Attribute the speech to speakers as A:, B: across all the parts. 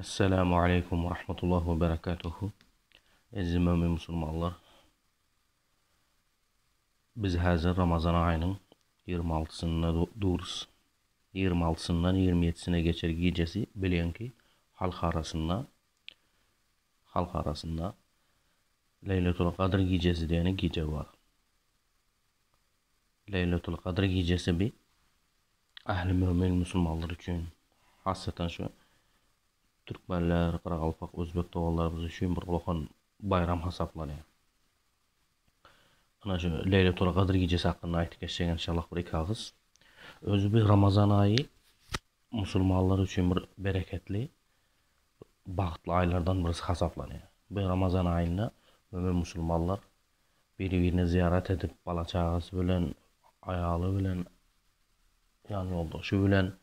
A: Esselamu aleýkum we rahmetullahi we berekatuhu. Eziz mömin musulmanlar. Biz häzir Ramazan aýynyň 26-synda durus. 26-syndan 27-sine geçer gijesi bilýänki halk arasynda halk arasynda Leýletul Kadr gijesi diýeni gije bar. Leýletul Kadr gijesi bi ähli mömin musulmanlar üçin, hasatan şu türkmenler, garagalpak, özbek doganlarymyz üçin bir ulakan baýram hasaplanýar. Ana şu Leýletul Kadr gijesi hakynda aýtyp geçjek inşallah bir iki agyz. Özi bir Ramazan aýy musulmanlar üçin bir bereketli, bagtly aýlardan birisi hasaplanýar. Bu Ramazan aýynda mömin musulmanlar biri-birine zyýarat edip, bala-çagasy bilen, aýaly bilen, ýan-ýoldaşy bilen,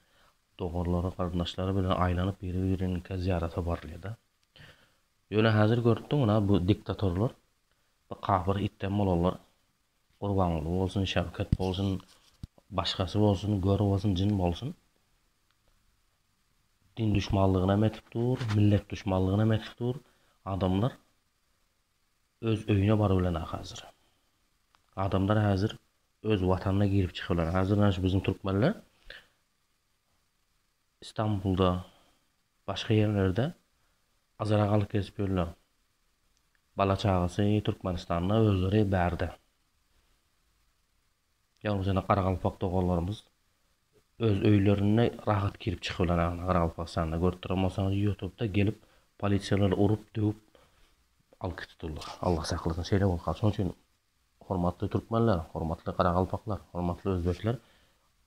A: doganlary, garyndaşlary bilen aýlanyp biri-biriniňkä zyýarata barylýar-da. Ýöne häzir görüp durun-a bu diktatorlar, bu kapyr itden bolanlar, Gurbanguly bolsun, Şewket bolsun, başgasy bolsun, gör bolsun, jyn bolsun, din duşmanlygynam edip dur, millet duşmanlygynam edip dur adamlar. Öz öýüne baryp bilenok häzir. Adamlar häzir öz watanyna girip çykyp bilenok. Häzir näme şu biziň türkmenler Istanbulda, başga ýerlerde azara galyp gezip ýörler. Bala çagasy Türkmenistanda, özleri bärde. Ýagny garagalpak doganlarymyz öz öýlerinde rahat girip çykyp bilen Garagalpagystanda görüp duran bolsaňyz ýutubda gelip polisiýalar urup döwüp alyp gidip durlar. Allah saklasyn şeýle bolup galsyn. Şonuň üçin hormatly türkmenler, hormatly garagalpaklar, hormatly özbekler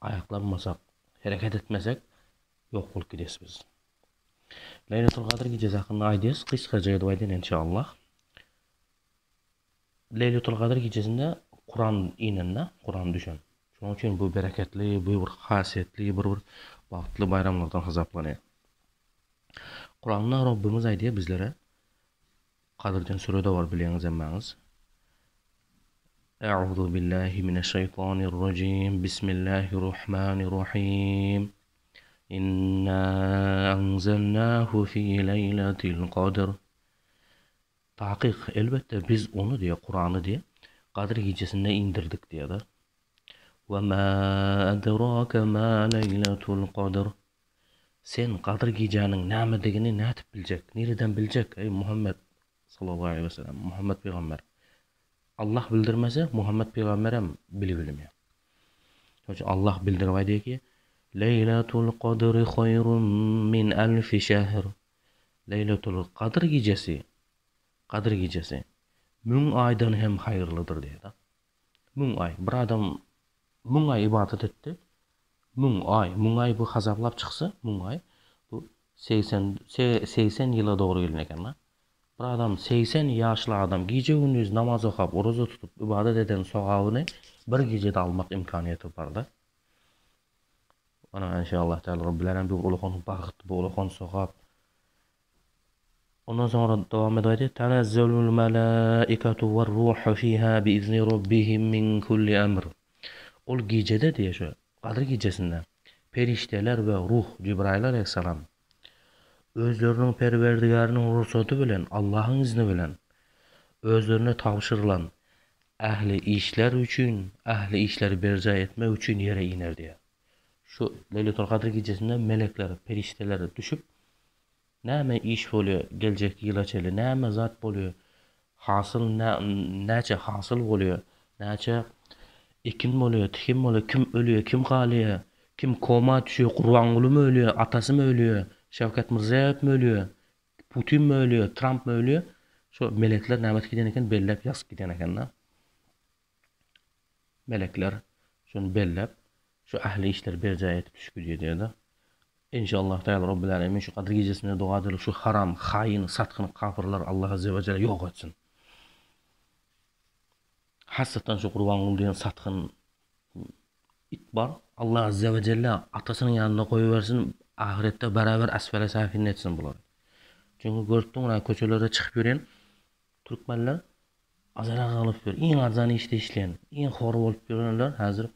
A: aýaklanmasak, hereket etmesek ýok bolup gidýäs biz. Leýletul Gadr gijesi hakynda aýdýas, gysgaça edip aýdaýyn enşallah. Leýletul Gadr gijesinde Kuran inende, Kuran düşen. Şonuň üçin bu bereketli, bu bir hasiýetli, bir bir bagtly baýramlardan hasaplanýar. Kuranda Robbimiz aýdýar bizlere, Kadyr diýen süre-de bar bilýäňiz hemmäňiz. A'uzu billahi mineşşeýtanirrajim. Bismillahirrahmanirrahim. Inna anzalnahu fi leýletil kadr. Takyk, elbetde, biz ony diýýär, Kurany diýýär, Gadyr gijesinde indirdik diýýär-de. Ve mâ edrake mâ leýletul kadr. Sen Gadyr gijäniň nämedigini nädip biljek, nireden biljek, eý Muhammet, sallallahu aleýhi we sellem, Muhammet pygamber. Allah bildirmese, Muhammet pygamberem bilibilmeýär. Şonuň üçin Allah bildirip aýdýar ki, Leýletul kadri haýrun min elfi şehr. Leýletul Kadr gijesi, Gadyr gijesi, müň aýdan hem haýyrlydyr diýýär. Müň aý. Bir adam müň aý ybadat etdi. Müň aý. Müň aý bu hasaplap çyksa, müň aý bu 80 80 ýyla dogry gelýän eken. Bir adam 80 ýaşly adam gije-gündiz namaz okap, oraza tutup, ybadat eden sogabyny bir gijede almak imkanyýeti bar-da. Ana inşallah Teala Rabbil Alemin bu ulakan bagt, bu ulakan sogap. Ondan soňra dowam edip aýdýar, Tanazzelul malaikatu war-ruhu fiha bi-izni robbihim min kulli amr. Ol gijede diýýär şu Gadyr gijesinde perişdeler we ruh, Jibraýyl aleýhissalam, özleriniň Perwerdigäriniň rugsady bilen, Allahyň izni bilen, özlerine tabşyrylan ähli işler üçin, ähli işleri berjaý etmek üçin ýere iner diýýär. Şu Leýletul Kadr gijesinde melekler, perişdeler düşüp, näme iş bolýar geljekki ýyla çenli, näme zat bolýar, hasyl näçe hasyl bolýar, näçe ekin bolýar, tikin bolýar, kim ölýär, kim galýar, kim koma düşýär, Gurbangulymy ölýär, atasymy ölýär, Şawkat Mirziýoýewmi ölýär, Putinmi ölýär, Trampmy ölýär, şo melekler näme edip giden eken, belläp ýazyp giden eken-de. Melekler şony belläp, şu ähli işleri berjaý edip düşüp gidýär diýýär-de. Enşallah Teala Robbil Alemin şu Gadyr gijesinde doga edeli şu haram, haýyn, satgyn kapyrlary Allah Azze we Jelle ýok etsin. Hasratdan şu Gurbanguly diýen satgyn it bar. Allah Azze we Jelle atasynyň ýanynda goýbersin, ahyretde barabar asfala safilin etsin bulary. Çünki görüp durun, köçelerde çykyp ýören türkmenler Azara galyp ýör. Iň arzan işde işleýän, iň hor bolup ýörenler häzir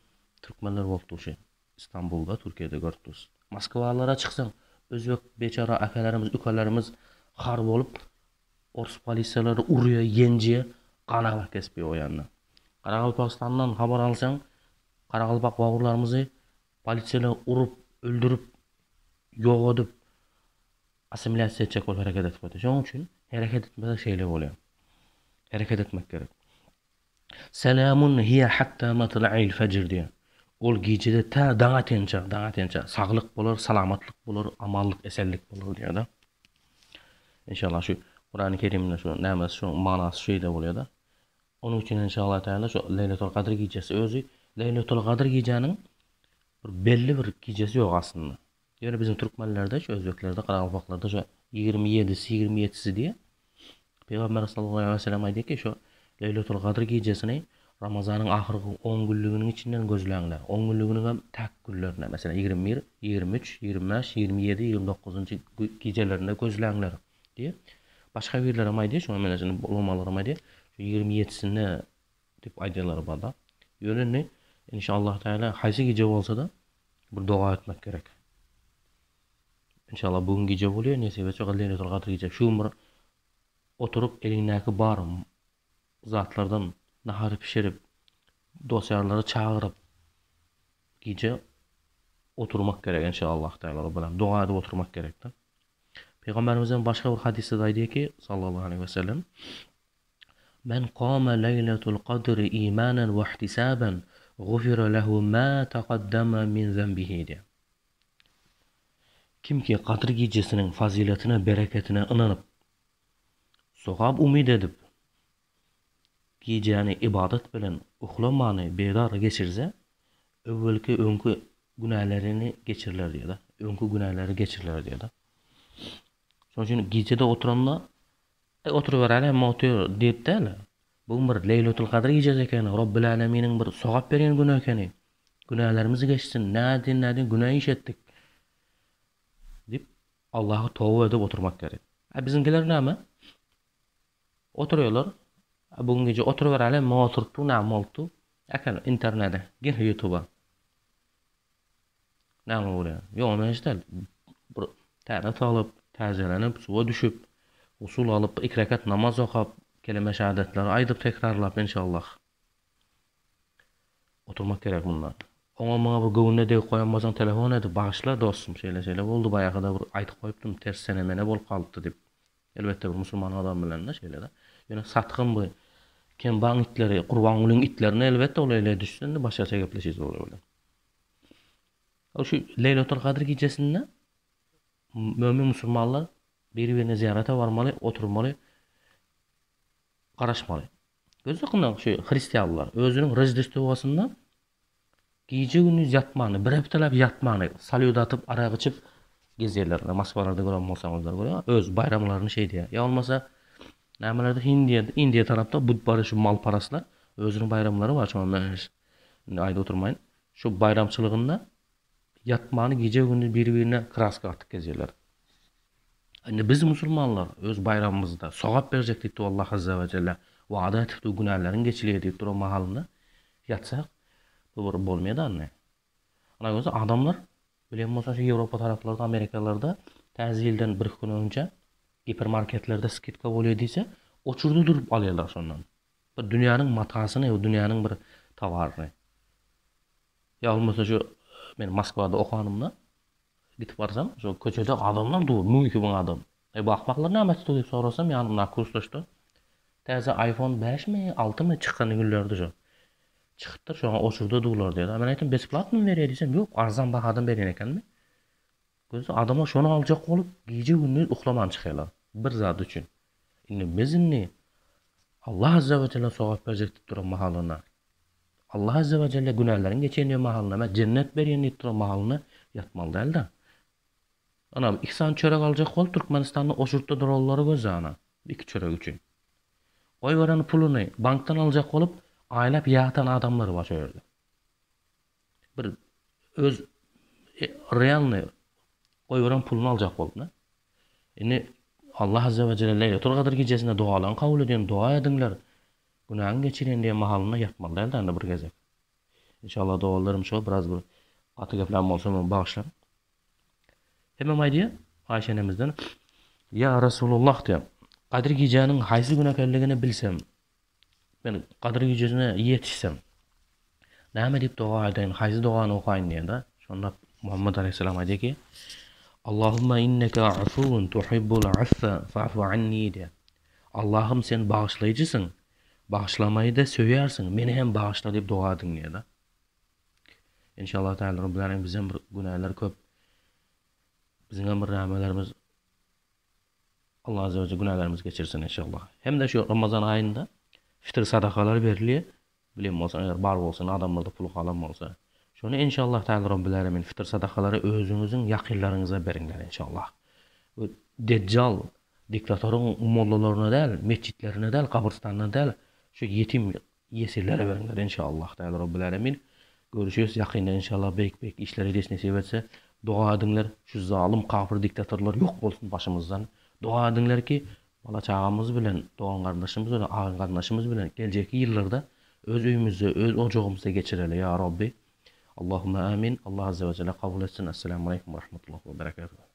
A: türkmenler bolup dur şu Istanbulda, Türkiýede görüp durus. Moskwalara çyksaň, Özbek beçara akalarymyz, ukalarymyz har bolup, ors polisiýalary urýar, ýenjýär, gana kesip o ýanda. Garagalpagystandan habar alsaň, garagalpak bawurlarymyzy polisiýalar urup, öldürip, ýok edip, assimilýasiýa etjek bolup hereket edip otyr. Şonuň üçin hereket etmesek şeýle bolýar. Hereket etmek gerek. Selamun hiýe hatta matla'il fejr diýýär. Ol gijede tä daň atynça, daň atynça saglyk bolar, salamatlyk bolar, amanlyk, esenlik bolar diýýär-de. Inşallah şu Kurany Kerimde şu nämesi şu manasy şeýle bolýar-da. Onuň üçin inşallah Teala şu Leýletul Kadr gijesi özi Leýletul Kadr gijäniň bir belli bir gijesi ýok aslynda. Ýöne biziň türkmenlerde, şu özbeklerde, garagalpaklarda şu 27-si, 27-si diýe Pygamber sallallahu aleyhi ve sellem aýdýar ki, şu Leýletul Kadr gijesini Ramazanyň ahyrky 10 günlüginiň içinden gözläňler. 10 günlüginiň hem täk günlerine, meselem 21, 23, 25, 27, 29-njy gijelerinde gözläňler diýip. Başga birleri hem aýdýar, şoňa meňzeş ulamalar hem aýdýar, şu 27-sinde diýip aýdýanlar bar-da. Ýöne indi inşallah Teala haýsy gije bolsa-da bir doga etmek gerek. İnşallah bugün gije bolýar, nesip etse Leýletul Kadr gije. Şu gün bir oturyp eliňdäki bar zatlardan nahar pişirip, dost-ýarlary çagyryp gije oturmak gerek inşallah Teala bilen doga edip oturmak gerekdir. Pygamberimizden başga bir hadysda aýdýar ki, sallallahu aleyhi ve sellem, Men kame leýletul kadri imanen we ihtisaben gufira lehu ma taqaddama min zenbihi diýýär. Kim ki Gadyr gijesiniň fazyletine, bereketine ynanyp, sogap umyt edip, gijäni ybadat bilen uhlamany bedar geçirse, öwwelki öňki günälerini geçiriler diýýär-de. Öňki günäleri geçiriler diýýär-de. Şonuň üçin gijede oturanda Aý oturyberäli hemme otyr diýip däl. Bu gün bir Leýletul Kadr gijesi ekeni, Robbil Äleminiň bir sogap berýän güni ekeni. Günälerimiz geçsin, nädin nädin günä iş etdik diýip Allaha toba edip oturmak gerek. A biziňkiler näme? Oturýarlar. Bu gün gije oturyberäli hemme oturtdy, näme bolupdy? Äkel internete, gir YouTube'a. Näme bolýar? Ýok, men hiç däl. Bir täret alyp, täzelenip, suwa düşüp, gusul alyp, iki rekat namaz okap, keleme şahadatleri aýdyp tekrarlap inşallah. Oturmak gerek munda. Oňa muňa bir göwnüne degip goýan bolsaň telefon edip bagyşla dostum şeýle şeýle boldy baýakyda bir aýdyp goýupdym ters sene mene bolup galypdy diýip. Elbetde bir musulman adam bilen-de şeýle-de. Ýöne satgyn bu kembaň itleri, Gurbangulyň itlerine elbetde ol ele düşse indi başgaça gepleşiz olar bilen. Şu Leýletul Kadr gijesinde mömin musulmanlar biri-birine zyýarata barmaly, oturmaly, garaşmaly. Göz ýakynda şu hristianlar özüniň Roždestwosynda gije-gündiz ýatmany, bir hepdeläp ýatmany, salýut atyp, arak içip gezýärler. Moskwalarda gören bolsaňyzlar görýär, öz baýramlaryny şeýdýär. Ýa bolmasa nämelerde Hindiýa, Indiýa tarapda budbary şu malparastlar özüniň baýramlary bar, şoňa men indi aýdyp oturmaýyn. Şu baýramçylygynda ýatmany gije-gündiz biri-birine kraska atyp gezýärler. Indi biz musulmanlar öz baýramymyzda sogap berjek diýip dur Allah Azza we Jelle wada etip dur günäleriň geçilýär diýip duran mahalynda ýatsak bu bir bolmaýar-da indi. Ana görse adamlar bilen bolsa şu Ýewropa taraplarda Amerikalarda täze ýyldan bir iki gün önce gipermarketlerde skidka bolýar diýse oçurda durup alýarlar şondan. Bir dünýäniň matasyny, dünýäniň bir towaryny. Ýa bolmasa şu men Moskwada okanymda Gidip barsam, şo köçede adamlar dur, 1000-2000 adam. E bu akmaklar näme etdi diýip sorasam, ýanymdaky kursdaşdan täze iPhone 5-mi, 6-my çykan günlerdi şo. Çykypdyr, şoňa oçurda durlar diýdi. Men aýtdym, besplatnymy berýär diýsem, ýok, arzan bahadan berýän ekenmi. Gözde adamlar şony aljak bolup, gije-gündiz uklaman çykýarlar. Bir zat üçin. Indi biz indi Allah Azza we Jelle sogap berjek diýip duran mahalyna, Allah Azza we Jelle günäleriň geçen diýen mahalyna, men jennet berýän diýip duran mahalyna ýatmaly däl-de. Ana, iki sany çörek aljak bolup Türkmenistanda oçurtda duranlary gözle ana, iki çörek üçin. Goýberen puluny bankdan aljak bolup aýlap ýatan adamlar bar şo ýerde. Bir öz e, realny goýberen puluny aljak bolup, ne? Indi Allah Azza we Jelle Leýletul Gadr gijesinde dogalaryňy kabul edýän, doga ediňler, günäňi geçirýän diýen mahalynda ýatmaly däl-de indi bir gezek. Inşallah doganlarym şo biraz bir gaty geplän bolsam bagyşlaň. Hemem aýdýar. Aýşe enemizden, Ýa Resulullah diýýär, Gadyr gijäniň haýsy gün ekenligini bilsem, men Gadyr gijesine ýetişsem, näme diýip doga edeýin, haýsy dogany okaýyn diýende, şonda Muhammet aleýhissalam aýdýar ki, Allahumma inneke afuwun tuhibbul affe fa'fu anni diýýär. Allahym sen bagyşlaýjysyň, bagyşlamaýy-da söýýärsiň, meni hem bagyşla diýip doga ediň diýýär-de. Inşallah Teala Rabbil Alemin bizem bir günäler köp. Biziň hem bir nämelerimiz Allah Azze ve Celle günälerimizi geçirsin inşallah. Hem de şu Ramazan aýynda fitr sadakalar berilýär. Bilen bolsa, eger bar bolsa, adamlarda pul galan bolsa. Şony inşallah Teala Rabbil Alemin fitr sadakalary özüňiziň ýakynlaryňyza beriňler inşallah. Bu Deccal diktatoryň mollalaryna däl, metjitlerine däl, gabrystanyna däl, şu ýetim ýesirlere beriňler inşallah Teala Rabbil Alemin. Görüşeris ýakynda inşallah beýik beýik işler edesi nesip etse. Doga ediňler şu zalym kafir diktatorlar ýok bolsun başymyzdan. Doga ediňler ki bala çagamyz bilen, dogan garyndaşymyz bilen, agyn garyndaşymyz bilen geljekki ýyllarda öz öýümizde, öz ojagymyzda geçireli ýa Rabbi. Allahumma amin. Allah Azze we Celle kabul etsin. Esselamu Aleýkum we Rahmetullah we Berekatuhu.